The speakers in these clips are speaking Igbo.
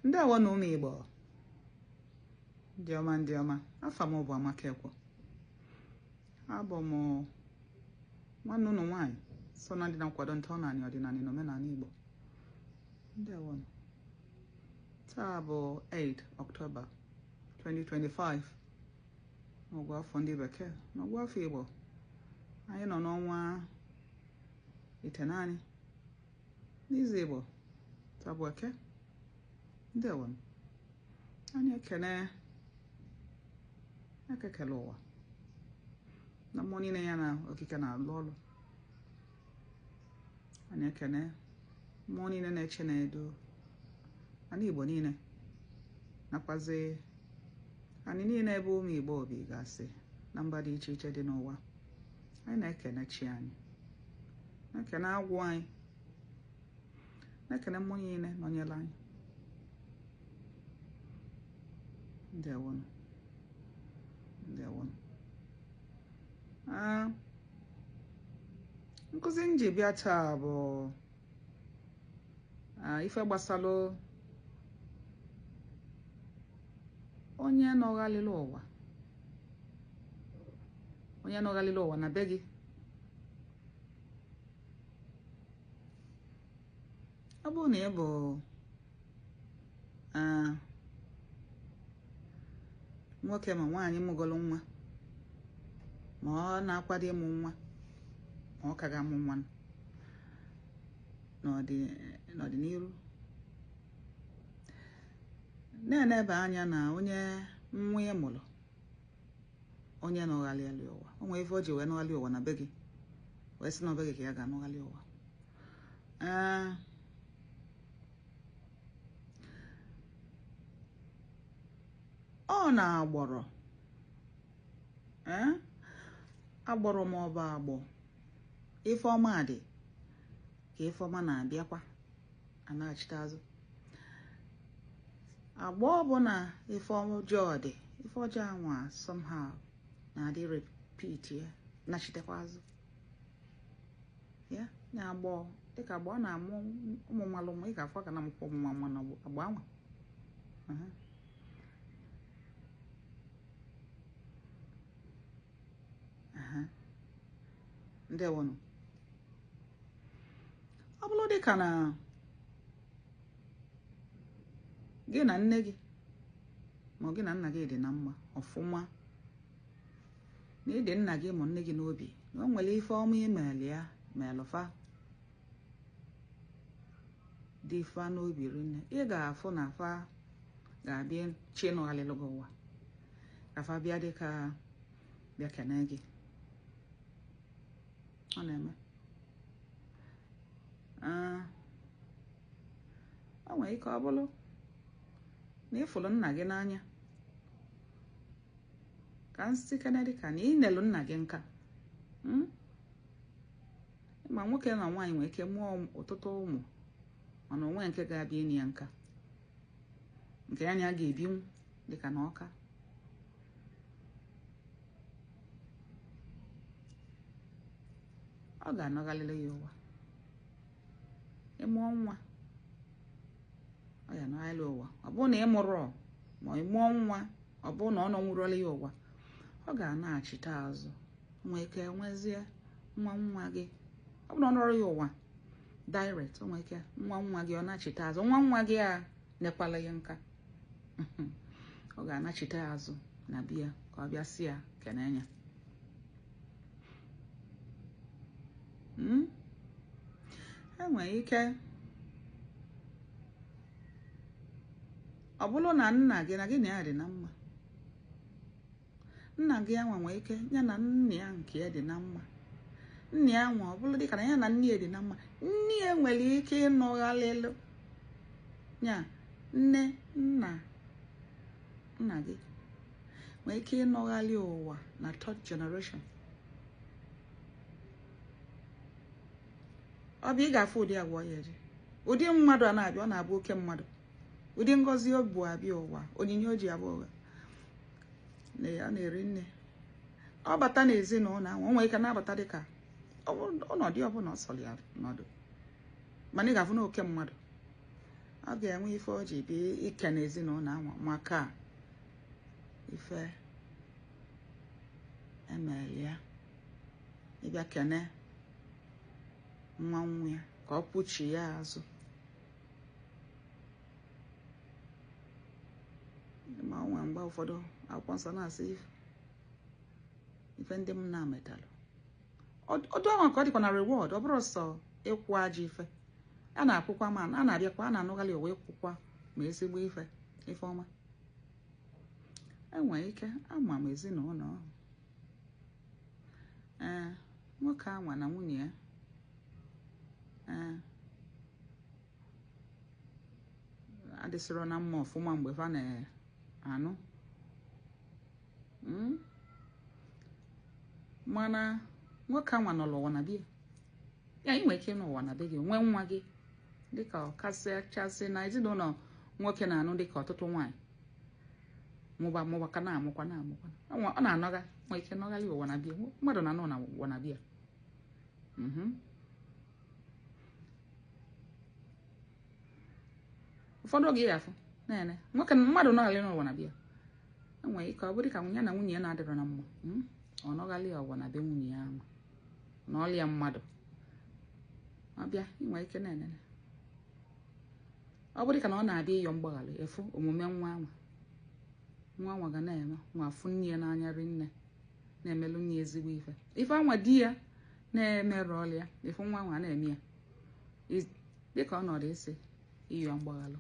Ndewo nụ ụmụ Igbo ndị ọma, ndị ọma. Afa m bụ Amaka Ekwo. Abụ m nwanne unu nwaanyị so na ndị na-akwado ntọnanị, ọdịnanị na omenanị Igbo. Ndewo nụ. Taa bụ 8 Ọktoba 2025 n'ọgụ afọ ndị bekee. N'ọgụ afọ Igbo, anyị nọ n'ọnwa itenaanị n'izu Igbo. Taa bụ Eke. Ndewo. Anyị ekene Eke kele ụwa na mmụọ niile ya na okike na-alụ ọlụ. Anyị ekene mmụọ niile na-eche na-edu anị Igbo niile, nakwazi anị niile ebe ụmụ Igbo bi gasị na mba dị iche iche dị n'ụwa. Anyị na-ekene chi anyị, na-ekene agwụ anyị, na-ekene mmụọ niile nọnyere anyị. Ndewonụ, ndewonụ. Nkụzi m ji bịa taa bụ ife gbasalụ onye nọghalịlị ụwa, onye nọghalịlị ụwa na be gị. Ọ bụrụ na ị bụ nwoke ma nwaanyị mụgolo nwa, ma ọ na-akwado ịmụ nwa, ma ọ ka ga-amụ nwa n'ọdịnihu, na-eneba anya na onye nwa ị mụrụ, onye nọghalịalị ụwa, o nwee ife o ji wee nọghalị ụwa na be gị, wee sị na be gị ka ya ga-anọghalị ụwa. Ọ na-agbọrọ agbọrọ ma ọ bụ agbọ ife ọma dị ka ife ọma na-abịakwa anaghachite azụ. Agbọ ọbụla ife ọjọọ dị, ife ọjọọ anwa somehow na-adị repeat ya, nachitekwa azụ ya. Na agbọ dịka agbọ na-amụ ụmụ mmalụ ụmụ, ị ga-afụ ka na-amụkwa ụmụ nwa na agbọ anwa. Ndewonụ. Ọ bụrụ dịka na gị na nne gị ma ọ gị na nna gị dị na mma ọfụma, na ịdị nna gị ma nne gị n'obi, na o nwere ife ọma imeelụ ya meelụ fa dị fa n'obi rinne, ị ga-afụ na fa ga-abịa chi nọghalịlụ gị ụwa, ka fa bịa dịka bịa kene gị. Ọ na-eme. O nwere ike ọ bụrụ na ị fụrụ nna gị n'anya, ka m sị kene dịka na ị nelụ nna gị nka. Ma nwoke na nwaanyị nwere ike mụọ ọtụtụ ụmụ, mana onwe nke ga-abịa ịnị ya nka, nke ya na ya ga-ebinwu dịka na ọka. Ọ ga-anọghalịrị ya ụwa. Ị mụọ nwa, ọ ga-anọghalị ụwa. Ọ bụrụ na ị mụrụ ma ị mụọ nwa, ọ bụrụ na ọ nọnwụrọla ya ụwa, ọ ga-anaghachite azụ. Nwee ike nwezie nwa nwa gị. Ọ bụrụ na ọ nọrọ ya ụwa direct, o nwee ike nwa nwa gị ọ nachite azụ. Nwa nwa gị a nekwala ya nka, ọ ga-anachite azụ na bịa ka ọ bịa si ya kene ya. Enwere ike ọ bụrụ na nna gị na gị na ya dị na mma, nna gị anwa nwee ike ya na nna ya nke ya dị na mma, nna ya nwa ọ bụrụ dịka na ya na nne ya dị na mma, nne ya nwere ike ịnọghalịlụ ya, nne nna nna gị nwere ike ịnọghalị ụwa na third generation. Ọ bụ ị ga-afụ ụdị agwa ya eji ụdị mmadụ a na-abịa, ọ na-abụ oke mmadụ, ụdị ngọzi o bu abịa ụwa, onyinye o ji abịa ụwa na ya na-eri nne. Ọ bata n'ezinụlọ ahụ, o nwere ike na-abata dịka ọnọdụ ọbụla ọ sọrọ ya nọdụ, mana ị ga-afụ na oke mmadụ. Ọ ga-enwe ife o ji bịa ike n'ezinụlọ anwa maka ife emelia ịbịa kene nwa nwa ya ka ọ kwuchie ya azụ. Ma o nwee mgbe ụfọdụ akwụkwọ nsọ na-asị ife ndị m na-ametalụ ọdụ ahụ ka ọ dịkwa na reward. Ọ bụrụ sọ ịkwụ ajọ ife a na-akwụkwa, ma a na-abịakwa a na-anụghalị ụwa ịkwụkwa ma ezigbo ife ife ọma. Enwere ike ama m ezinụlọ ahụ, ee, nwoke anwa na nwunye ya, ee, adịsịrọ na mma ọfụma mgbe fa na-anụ, mana nwoke anwa nọ n'ụwa na bia ya. Ị nwere ike ịnọ ụwa na be gị nwee nwa gị dịka ọkasị chasị na ezinụlọ nwoke na-anụ dịka ọtụtụ nwaanyị mụba mụba ka na-amụkwa na-amụkwa. Ọ na-anọga, nwee ike nọghalị ụwa na bia. Mmadụ na-anọ na ụwa na bia. Ụfọdụ oge ya afụ na-ene nwoke mmadụ nọghalị n'ụwa na bia, enwere ike ọ bụrụ ka ya na nwunye ya na-adịrọ na mma, ọ nọghalị ụwa na be nwunye ya ahụ na ọlịa mmadụ ọbịa. Ị nwere ike na-enene ọ bụrụ ka na ọ na-abịa ịyọ mgbaghara, efu omume nwa anwa, nwa anwa ga na-eme nwa afụ nne ya n'anya rinne, na-emelụ nne ya ezigbo ife, ife anwa di ya na-emerụ ọlịa, efu nwa anwa na-eme ya dịka ọnọdụ isi ịyọ mgbaghalụ.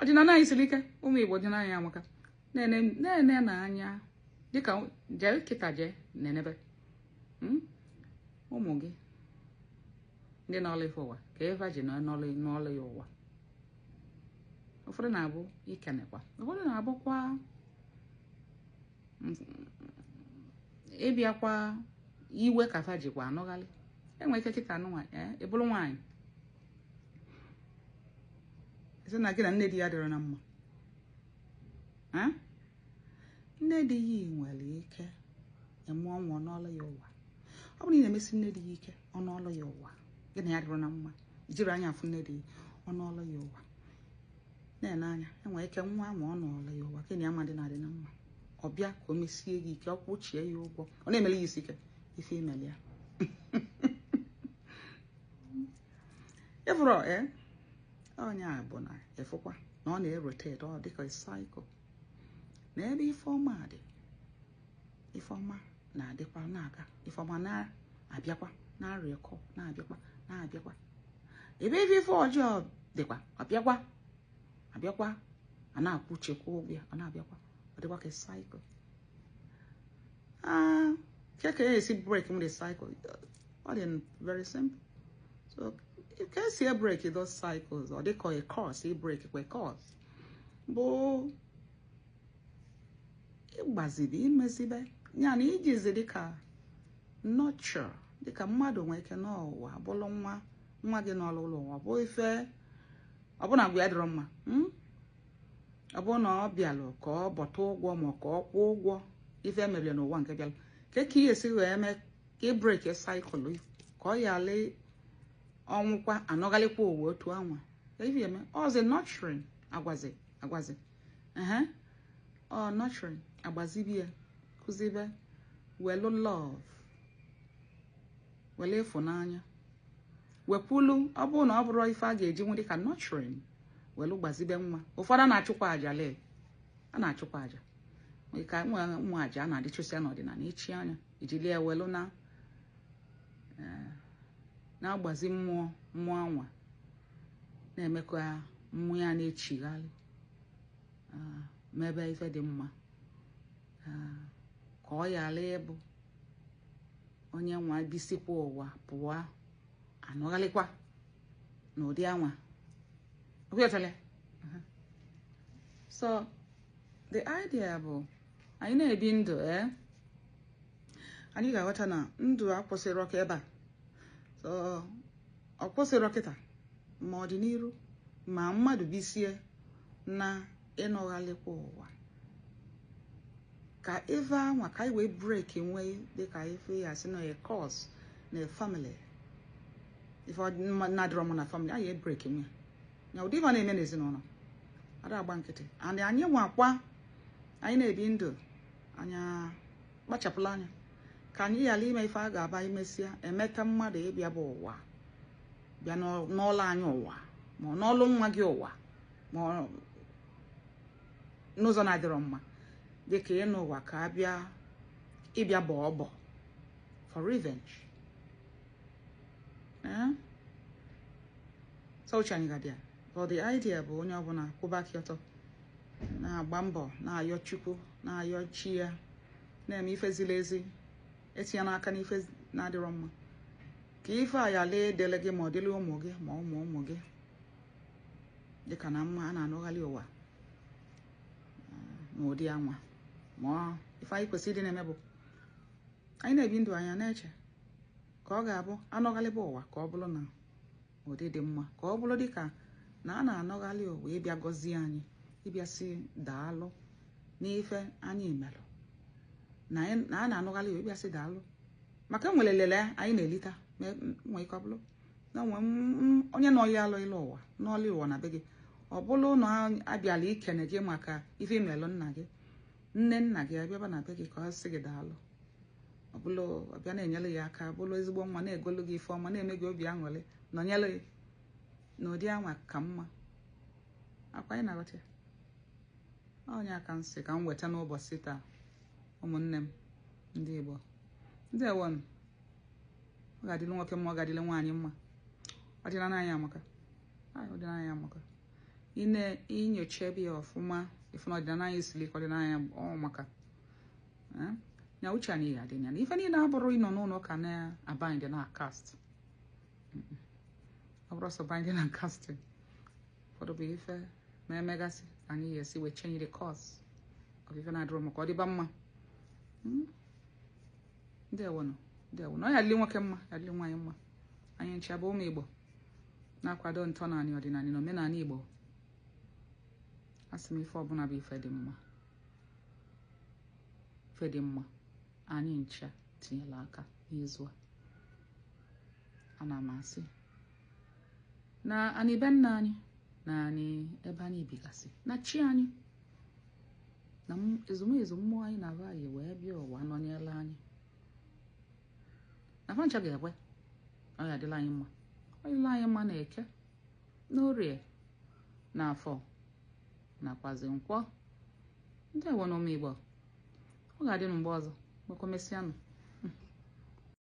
Ọdịnala anyị siri ike, ụmụ Igbo, ọdịnala anyị amaka. Na-ene n'anya dịka jee kịta jee na-enebe ụmụ gị ndị n'ọlụ ife ụwa ka eva ji n'ọlụ ya ụwa. Ụfọdụ na-abụ ikenekwa, ụfọdụ na-abụkwa ịbịakwa iwe ka fa jikwa anụghalị. Enwere ike kịta anụ ịbụrụ nwaanyị sị na gị na nne di ya dịrọ na mma, nne di ya nwere ike ịmụọ nwa n'ọlụ ya ụwa. Ọ bụrụ na ị na-emesi nne di ya ike ọnụọlụ ya ụwa, gị na ya dịrọ na mma, jiri anya afụ nne di ya ọnụọlụ ya ụwa, na-ene anya, enwere ike nwa ahụ ọnụọlụ ya ụwa gị na ya ma dị na-adị na mma, ọ bịa ka o mesie gị ike, ọ kwụchie ya ụgwọ, ọ na-emeli ya isi ike ife imeli ya. Ịfụrụ onye a bụ na ịfụkwa na ọ na-erotate, ọ dịka cycle na ebe ife ọma dị, ife ọma na-adịkwa na-aga, ife ọma na-abịakwa na-arịkọ na-abịakwa na-abịakwa, ebe ife ọjọọ dịkwa abịakwa abịakwa, a na-akwụchekwa ụgwọ ya, ọ na-abịakwa, ọ dịkwa ka cycle. Ka esi break m the cycle, ọ dị very simple. So ka esi break those cycles, ọ dịka a curse, i break kwa curse bụ ịgbazibe imezibe ya na ijizi dịka nurture, dịka mmadụ nwee ike n'ụwa bụrụ nwa nwa gị n'ọlụ ụlọ ụwa bụ ife ọbụna agwa ya dịrọ mma, ọ bụrụ na ọ bịalụ ka ọ bọta ụgwọ ma ka ọ kwụọ ụgwọ ife emerie n'ụwa nke bịalụ ka ka ihe esi wee mee ka ị break cycle ka ọ yala ọnwụkwa anọghalịkwa ụwa otu anwa ife eme ọzi nurturing agwazi agwazi ọ nurturing agbazibie kụzibe welu love welu ịfụnanya wekwulu. Ọ bụrụ na ọ bụrụ ife a ga-eji nwe dịka nurturing welu gbazibe nwa. Ụfọdụ a na-achụkwa aja, lee, a na-achụkwa aja ka nwa aja a na-adịchụsị ya n'ọdịnala ichi anya ijili ya welu na na-agbazi mmụọ mmụọ anwa na-emekwa mmụọ ya na-echigharị mebe ife dị mma ka ọ ghara ịbụ onye nwa bisikwa ụwa pụọ anọghalịkwa n'ụdị anwa. So the idea bụ anyị na-ebi ndụ, anyị ga-aghọta na ndụ akwụsịrị ọka ebe a. So ọ kwụsịrị kịta ma ọdịnihu ma mmadụ bisie na ịnọghalịkwa ụwa ka ife anwa ka anyị wee break nwee dịka ife ya sị na a curse na family, ife na-adịrọ mma na family anyị break nwe. Na ụdị ife na-eme n'ezinụlọ ada agba nkịtị. And anyị nwakwa, anyị na-ebi ndụ anya, kpachapụla anya ka anyị ghara ime ife a ga-aba imesịa emeta mmadụ ịbịa bụ ụwa bịa n'ọlụ anyị ụwa, ma ọ n'ọlụ nwa gị ụwa, ma ọ n'ụzọ na-adịrọ mma, dịka ịnụ ụwa ka abịa ịbịa bọọ ọbọ for revenge. Eh? So uche anyị ga-adị ya, but the idea bụ onye ọbụla kwụba aka ọtọ, na-agba mbọ, na-ayọ Chukwu, na-ayọ chi ya, na-eme ife ziri ezi, etinye n'aka n'ife na-adịrọ mma, ka ife a ya lee dele gị, ma ọ dịrị ụmụ gị, ma ụmụ ụmụ gị, dịka na mma a na-anụgharị ụwa n'ụdị anwa. Ma ife anyị kwesịrị ịdị na-eme bụ anyị na-ebi ndụ anya na-eche ka ọ ga-abụ anọghalịba ụwa, ka ọ bụrụ na ụdị dị mma, ka ọ bụrụ dịka na a na-anọghalị ụwa ịbịa gọzie anyị, ịbịa si daalụ n'ife anyị melụ, na a na-anụghalị ụwa ịbịa si daalụ maka enwere lele anyị na-elita. Nwee ike ọ bụrụ na nwee onye nọ ya alụ ịlụ ụwa n'ọlụ ụwa na be gị, ọ bụrụ na abịala ikene gị maka ife imelụ nna gị, nne nna gị abịaba na be gị ka ọ sị gị daalụ, ọ bụrụ ọbịa na-enyere ya aka, bụrụ ezigbo nwa, na-egolu gị ife ọma, na-eme gị obi aṅụrị, nọnyere gị n'ụdị anwa ka mma. Akwa anyị na-aghọta ya, onye aka nsị ka m weta n'ụbọchị taa. Ụmụnne m ndị Igbo, ndị ewon, ọ ga-adịrị nwoke mma, ọ ga-adịrị nwaanyị mma. Ọdịnala anyị amaka, ọdịnala anyị amaka. Ị na-inyocha ebe ya ọfụma, ịfụ na ọdịnala anyị siri ike, ọdịnala anyị ọ maka na uche anyị ya adị ya na ife niile abụrụ ịnọ n'ụlọ ụka na-abind na cast. Ọ bụrụ sọ binding and casting, ụfọdụ bụ ife ma emegasị ka anyị ga-esi wee change the course of ife na-adịrọ maka ọ dịba mma. Ndewonụ, ndewonụ. Ọ ya adịlị nwoke mma, ya adịlị nwaanyị mma. Anyị ncha bụ ụmụ Igbo na-akwado ntọnanị, ọdịnala na omenala Igbo. Asị m, ife ọbụla bụ ife dị mma, ife dị mma, anyị ncha tinyela aka n'izu a. Ana m asị na anyị be nna anyị na anyị ebe anyị bigasị na chi anyị na ezumezu mmụọ anyị na anyị wee bịa ụwa nọnyere anyị na fa ncha ga-ekwe, ọ ya adịla anyị mma, ọ dịla anyị mma na Eke, na Orie, na Afọ, nakwazi Nkwọ. Ndị ewe na ụmụ Igbo, ọ ga-adị mgbe ọzọ. Mgbakọ mesịanụ.